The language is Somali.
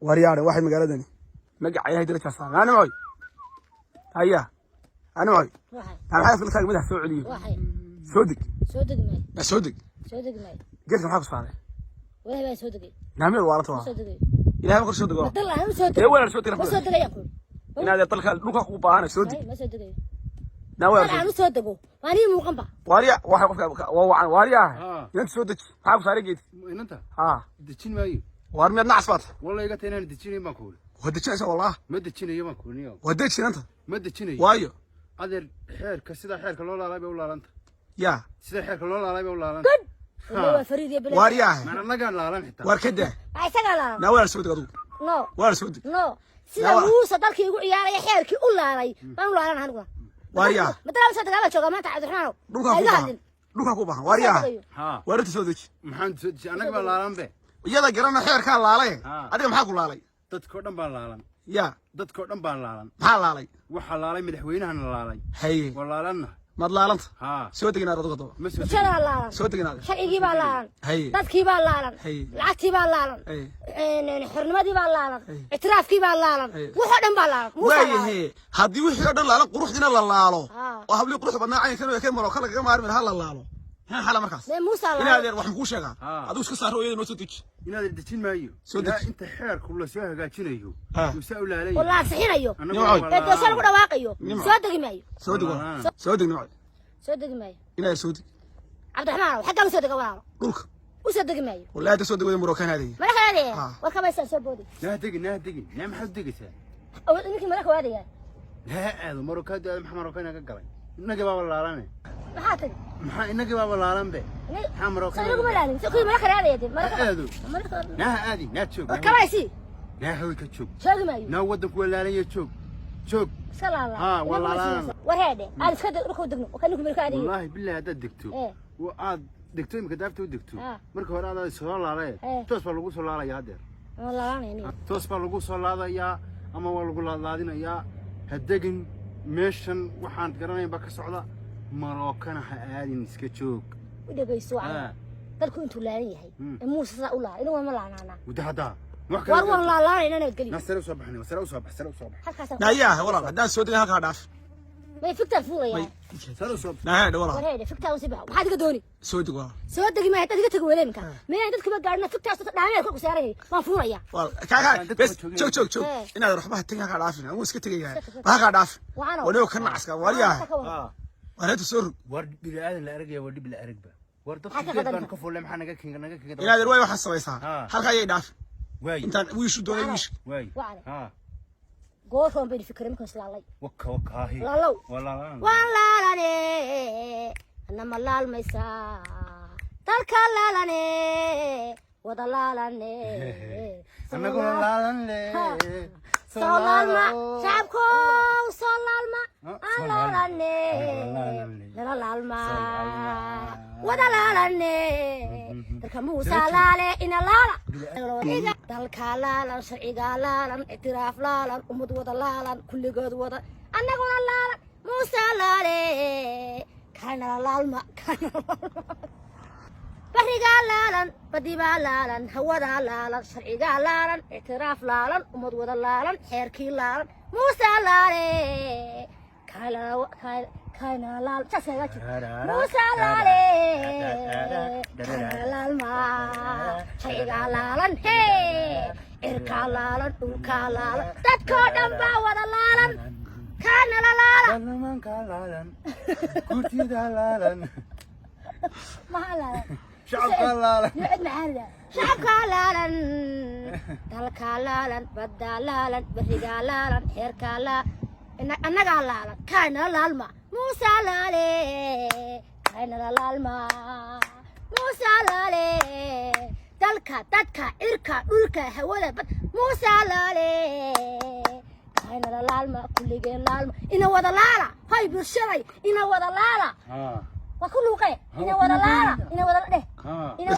Waryaadhe, waxay magaaladani magaca Ilahay daraja saaran. Animcoy, haya animcoy. Waxay. Maxaa filkaaga madax soo celiyo? Waxay. Soo deg. Soo degi maayo. Ma soo deg. Soo degi maayo. Geedka maxaa ku saaray? Walahi baa soo degay. Naamiyad waaranta Ma waa. soo degay. Ilahay ma kor soo dego. Dal aan soo Dee degay. walaal, soo deg. Ma soo degay aan ku. Inaad dalka dhulka ku baahan soo deg. Ma soo degay. Naa Dal walaal. aan u soo dego. Waan ii muuqan ba. Waarya, waxay qofka waa wacan waarya. Ah. Inanta soo deji, maxaa ku saaray geedka? Inanta? Ha. Dejin maayo. Waar, miyaad nacas baad? Walla iga ta inaan dejinayn baan kuuli. Waa dejinaysa wallah. Ma dejinayo baan kuuli niyow. Waa deji inanta. Ma dejinayo. Waayo? Adeer, xeerka sida xeerka loo laalay bay u laalanta. Ya. Sida xeerka loo laalay bay u laalanta. Wallahi waa fariid iyo bilaa. Waaryaah. Maan annagaan laalan xitaa. Waar, ka daa. Waa isagaa laalan. Naa walaal, soo deg adugu. No. Walaal, soo deg. No. Sida Muuse dalkii igu ciyaaraya xeerkii u laalay baan u laalan aniguna. Waaryaah. Ma dal soo degaa baa joogaa maanta, Cabdiraxmaanow. Dhulkaa Ha ku iga baahan. hadlin. Dhulkaa ku baahan, waaryaah. Haa. Waarinta soo deji. Maxaan soo deji? Annaga baa laalan be. Iyada garana xeerkaa laalay. Ah. Adiga maxaa ku laalay? Dadkoo dhan baa laalan. Ya. Dadkoo dhan baa laalan. Maxaa laalay? Waxaa laalay madaxweynahana laalay. Haye. Waa laalanna. Maad laalanta? Haa. Soo deginaad adigu daba. Ma soo dejin. Bulshadaa laalan. Soo deginaad. Sharcigii baa laalan. Haye. Dadkii baa laalan. Haye. Lacagtii baa laalan. Haye. Xornimadii baa laalan. Haye. Ictiraafkii baa laalan. Haye. Wuxoo dhan baa laalan. Muuse laalan. Waayahe, haddii wixii oo dhan laalan, quruxdiina la laalo Ah. oo hablii quruxda badnaa caynkan ee ka maroo kala kaga maarmi lahaa la laalo, maxaa xala markaas? Dee Muuse Inaa laalan. adeer, waxaan kuu sheegaa. Ah. Adigu iska saaro, iyada noo soo deji. Inaad dejin maayo. Soo Ilaa deji. inta xeerku la soo hagaajinayo Ah. uu saa u laalay. Oo la ansixinayo. Annagu Nimcoy. waa Ee doosho lagu laalan. dhawaaqayo. Nimco. Soo degi maayo. Soo deg walaal. Laalan. Soo deg, Nimcoy. Soo degi maayo. Inaa soo deg. Cabdiraxmaanow, xaggaa u soo dega walaalo. Dhulka. U soo degi maayo. Wallahi hadda soo deg wada marookaan aadaya. Madaxa aadaya. Ah. Warka maysaa soo boodi. Naa degin, naa degin, naa maxaad u degaysaa? Ninkii madaxa waadaya. Naa aado marokaadu aado. Maxaa maroka inaga galay? Innagii baaba laalane. Maxaa tagi? Maxaa innagii baaba laalan be? Maxaa maroka? Soo inaguma laalin. Soo kuwii madaxa aadaya dee. Ha aado. Madaxa. Naa ha aadin, naa joog. Warka maysi. Naa hoy ka joog. Sheegi maayo. Naa waddanku waa laalan ya, joog, joog. Iska laala. Ah, waa laalaan. War heedhe. Aan iska deg dhulka u degno. Warka ninkii madaxa aadaya. Wallaahi billahi haddaad degto Eh. oo aad degto imika daafta u degto, Ah. marka hore aad soo laalay, Eh. toos baa lagu soo laalaya haddeer. Waan laalanaya aniga. Toos baa lagu soo laadayaa ama waa lagu laadlaadinayaa. Ha degin meeshan, waxaan garanayn baa ka socda. Marookana ha aadin, iska joog. U dhegayso wacan. Ah. Dalku intuu laalan yahay. Ee Muuse sidaa u laalay. Inagu ma laanaanaa. Muddo haddaa wax. War waan laalaanayna nabadgelyo. Na sare usoo baxnay, sare usoo bax, sare usoo bax. Halkaasaan. Naayaah walaal, haddaan soo degin halkaa dhaaf. May fiktaan fuulaya. May. Sare usoo bax. Naayaadhe walaal. War heedhe, fiktaan usii baxo. Maxaad iga dooni? Soo deg walaal. Soo degi maayo haddaad iga tagi weyda iminka. Miyaan dadkuba gaadhina fiktaas dhaameed ku saaran yahay. Waan fuulaya. Walaal, kaa kaa Dadka bes ma joogin. Joog, joog, joog. Eh. Inaad waxba tagin, halkaa dhaafin, anuu iska tegayaa, halkaa dhaafin. Waxaano. Wanigo ka nacaska, waaryaah. Ah. Wareeta soo rog. War bini aadan la aragaya waa dhib la aragba. War Maxaa dadku ka geed qadan? baan ka fuulay, maxaa naga kinga naga kinga? Inaad waay waxaad samaysaa. Ah. Halkaa ayay dhaafin. Waay. Intaan wiishu doonay wiish. Waay. Wacane. Ha. Goorroon baynu fikiray markaan islaalay. Waka wakaahi. Laalow. Waa laalaan. Waan laalane, anama laalmaysaa, dalka laalane, wada laalane. Annaguna laalan le. Soo laalma shacabkow, soo laalma. Ah, aan soo laalma. laalane. Laalane. Nala laalma. Soo laalma. Wada laalane. Dalka Muusa laale, ina laala. Dalka laalan, sharciga laalan, ictiraaf laalan, ummad wada laalan, kulligood wada, annaguna laalan. Muusa laale, kaanala laalma, kaanala laalma. Barigaa laalan, badibaa laalan, hawadaa laalan, sharcigaa laalan, ictiraaf laalan, ummad wada laalan, xeerkii laalan, Muusa laale, kaanala laal saas kaga jir. Muusa laale, kaanala laalma, sharcigaa laalan, hee, cirkaa laalan, dhulkaa laalan, dadkoo dhan baa wada laalan, kaanala laala. Baarlamaanka laalan, gurtida laalan. Maxaa laalan? Shacabka laalan. Nuucid macaanida shacabkaa laalan, dalkaa laalan, baddaa laalan, berigaa laalan, xeerkaa laa annagaa laalan, kaanala laalma. Muusaa laale, kaanala laalma. Muusaa laale, dalka, dadka, cirka, dhulka, hawada, bad. Muusaa laale, kaanala laalma, kulligeen laalma, ina wada laala. Hay bulshaday, ina wada laala. Ha. Waa ku luuqee, ina wada laala, ina wada dheh. Ha. Ina.